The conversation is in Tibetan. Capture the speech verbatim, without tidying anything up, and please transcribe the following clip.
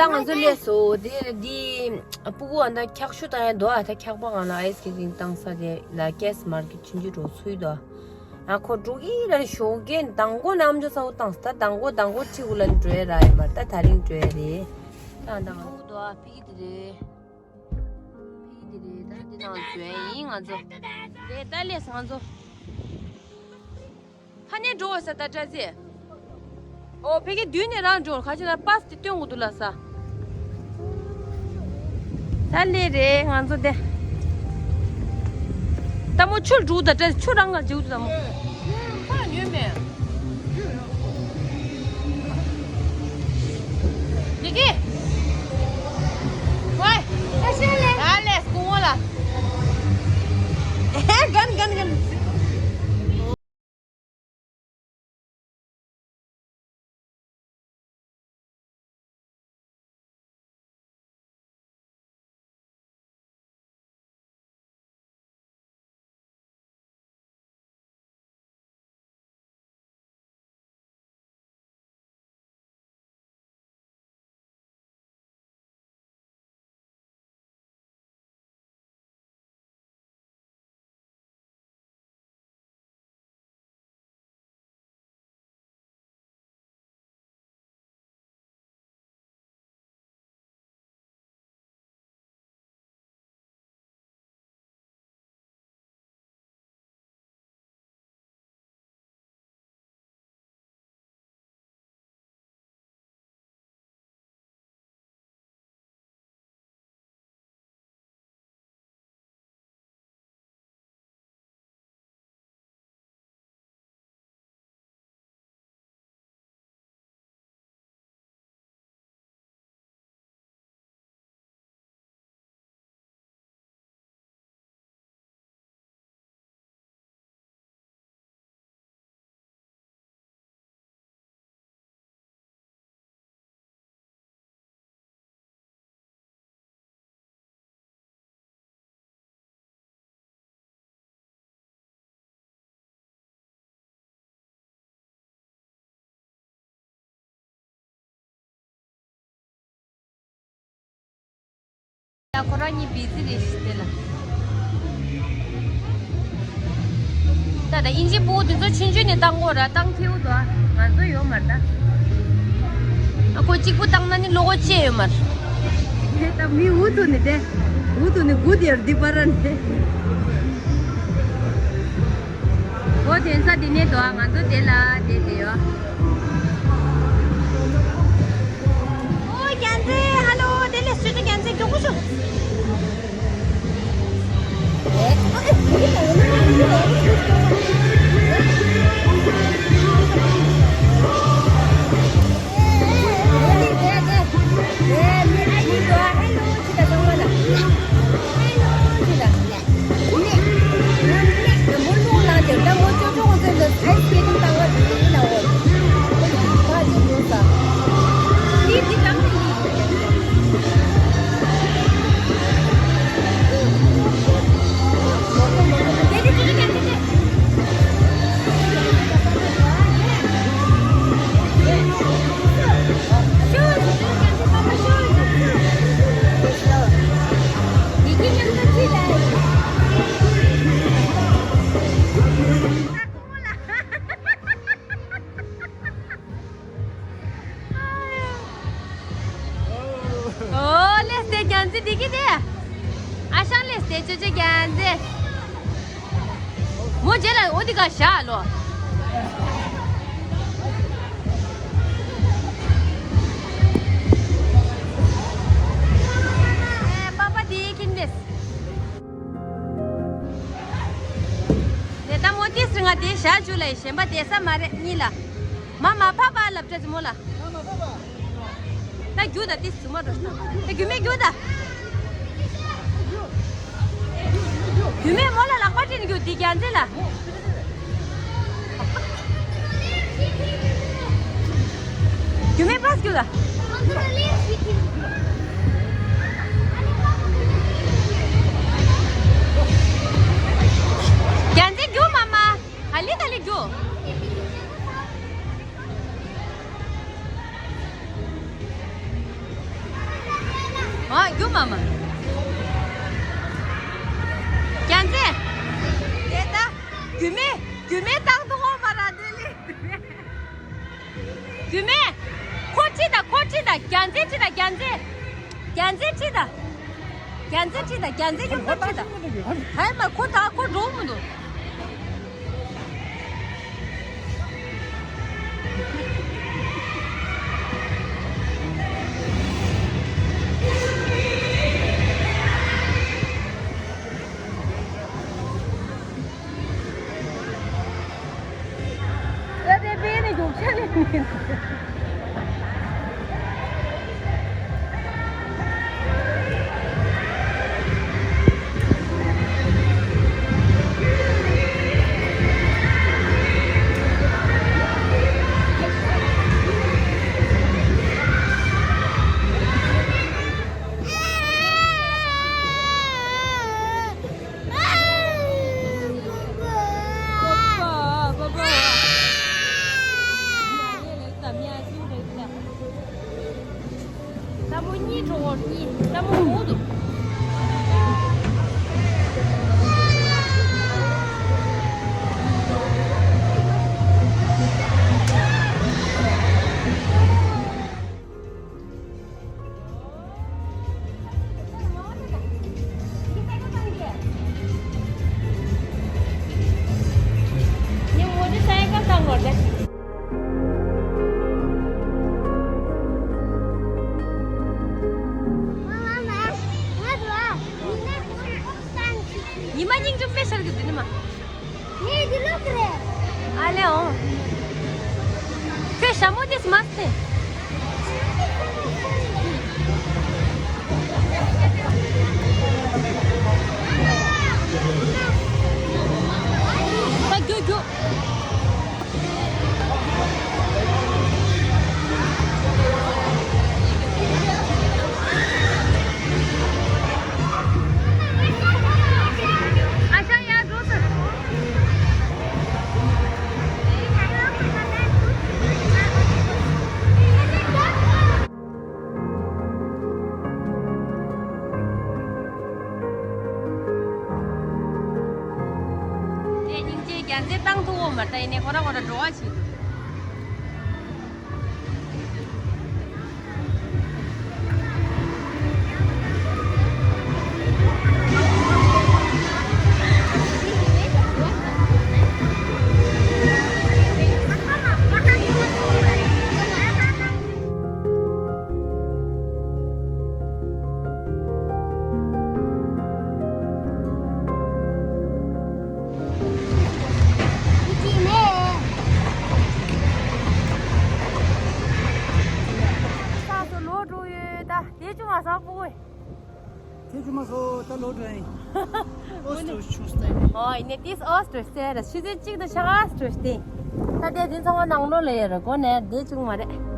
ང་ཚོ་སླེབས་སོང་། དེ་འདི་སྤུ་གུ་ཨ་ད་འཁྱག་ཤུ་བཏང་ཡ་འདུག་ཨ། ད་འཁྱག་པ་གང་ལ་ཨའི་སི་སྐེ་ཊིང་བཏང་ས་དེ་ལ་ཀེ་སི་མར་ཀེཊ་ཆུང་ཆུང་འགྲོ་ཚུལ་འདུག་ཨ། ཁོ་འགྲོ་གི་ར་ཞོགས་ཀས་མདང་དགོང་ནམ་ཅོ་ཚ་བོ་བཏང་ས། ད་མདང་དགོང་མདང་དགོང་ཁྲི་གུ་ལ་འགྲོ་ཡ་ར་ཡིན་པར་ད་དེ་རིང་འགྲོ་ཡ་རེད། ད་ད་ང་ཚོ་འདུག་ཨ། ཕི་གི་དེ་རེད། ཕི་གི་དེ་རེད། ད་འདི་ནང་འཛུལ་ཡིན་ང་ཚོ། རེད་ད་སླེབས་ང་ཚོ། ཕ་ནས་འགྲོ་བ་ས་ད་བཀྲ་ཚེ། ཨོ་ཕ་གི་མདུན་ནས་རང་འགྲོ་ཁ་ཆེ་ན་པཱ་སི་དེ་སྟོན་དགོས་འདུག་ལ་ས། ད་ལེ་རེད་ང་ཚོ་དེ། ད་མོ་ཆུ་འགྲོ་ད་བཀྲ་ཆུ་རང་ག་འཇུག་ད་མོ། ཁ་ཉོས་མེད། ལི་ཀི། ཝའི། ད་ལེ་སྐུ་ངོ་ལ། ཨེ་གན་གན་གན། ཡ་ཁོ་རང་གཉིས་བི་ཛི་རེད་ཤི་དེ་ལ། ད་ད་ཨིན་ཇི་པོ་དེ་ཚོ་ཆུང་ཆུང་ནས་བཏང་དགོས་ར་བཏང་ཐེའུ་དོ་ང་ཚོ་ཡོད་མར་ད། ཨ་ཁོ་གཅིག་པུ་བཏང་ན་ནི་བློ་ཁོ་ཆེ་ཡོད་མར། དེ་ད་མི་འུ་ཐུ་ནི་དེ་འུ་ཐུ་ནི་གུ་དེར་འདི་པ་ར་ནི། འོ་དེ་ས་དེ་ནས་དོ་ང་ཚོ་དེ་ལ་དེ་དེ་ཡོད། ཨོ་རྒྱན་རྩེ་ཧ་ལོ་དེ་ལས་སུ་དེ་རྒྱན་རྩེ་མགྱོགས་པོ་ཤོག་ཨོ་ལེས་དེ་རྒྱན་རྩེ་འདི་གི་དེ། ཨ་ཞང་ལེས་དེ་ཅོ་ཅོ་རྒྱན་རྩེ། མོ་རྗེས་ལ་འོ་འདི་ག་བཞག་ལོ། ཨེ་པ་པ་དེ་ཁྱིམ་དེ། དེ་ད་མོ་ཏིས་རི་ང་དེ་བཞག་བཅུག་ལ་ཡི་གཞན་པ་དེ་ས་མ་རེད་གཉིས་ལ། མ་མ་ཕ་ཕ་ལབ་བྱ་ཙི་མོ་ལ། ད་རྒྱུ་ད་ཏིས་ཙི་མོ་འགྲོ་ཤི་ད། ད་རྒྱུ་མེད་རྒྱུ་ད། རྒྱུ་མེད་མོ་ལ་ལག་པ་སྤྲིན་རྒྱུ་འདི་རྒྱ་མཚན་ལ། རྒྱུ་མེད་པས་རྒྱུ་ད། རྒྱ་མཚན་རྒྱུ་མ་མ། ག་ལེ་ག་ལེ་རྒྱུ། རྒྱུད་སྨད། རྒྱུད་སྨད་བཏང་དུ་འོང་བ་ར་འདི་ལས། རྒྱུད་སྨད། ཁོ་ཁྲིད་དང་ཁོ་ཁྲིད་དང་རྒྱལ་མཚན་ཁྲིད་དང་རྒྱལ་མཚན། རྒྱལ་མཚན་ཁྲིད་དང་། རྒྱལ་མཚན་ཁྲིད་དང་རྒྱལ་མཚན་ཡུམ་ཁྲིད་དང་། ཧའི་མ་ཁོ་ད་ཁོ་འགྲོ་མི་འདུག་ཉི་མ་སྙིང་རྗེ་དཔེ་ཤར་གི་འདུག་ནི་མ། ངས་འདི་ལོག་གི་རེད། ཨ་ལེ་འོང་། ཁྱོད་ཞྭ་མོ་དེ་མ་སྟེ། ད་རྒྱུག་རྒྱུག་ཨ་ཤ་ཡ་འགྲོ་ཚར། དེ་སྙིང་རྗེ་རྒྱལ་མཚན་བཏང་ཐུབ་འོ་མ་ད་ཡིན་ནའི་ཁོ་རང་ཁོ་རང་འགྲོ་བ་བྱེད་འདུག་ས་སོ་ལོ་འགྲོ་ཡོད་ད། དེ་ཅུང་ང་ས་པོ་གོ། དེ་ཅུང་མ་སོ་ད་ལོ་འགྲོ་ཡིན། ཨོ་སི་ཏྲོ་ཆུང་སྟེ། ཨོ་ཡིན་ནས་དེ་ཨོ་སི་ཏྲོ་སེ་ར་ཆུ་ཚོད་གཅིག་དང་ཕྱེད་ཀ་ཨོ་སི་ཏྲོ་སྟེ། ད་དེ་དེ་ཚང་མ་ནང་ལོ་ལ་ཡོད་ར་གོ་ནས་དེ་ཅུང་མ་རེད།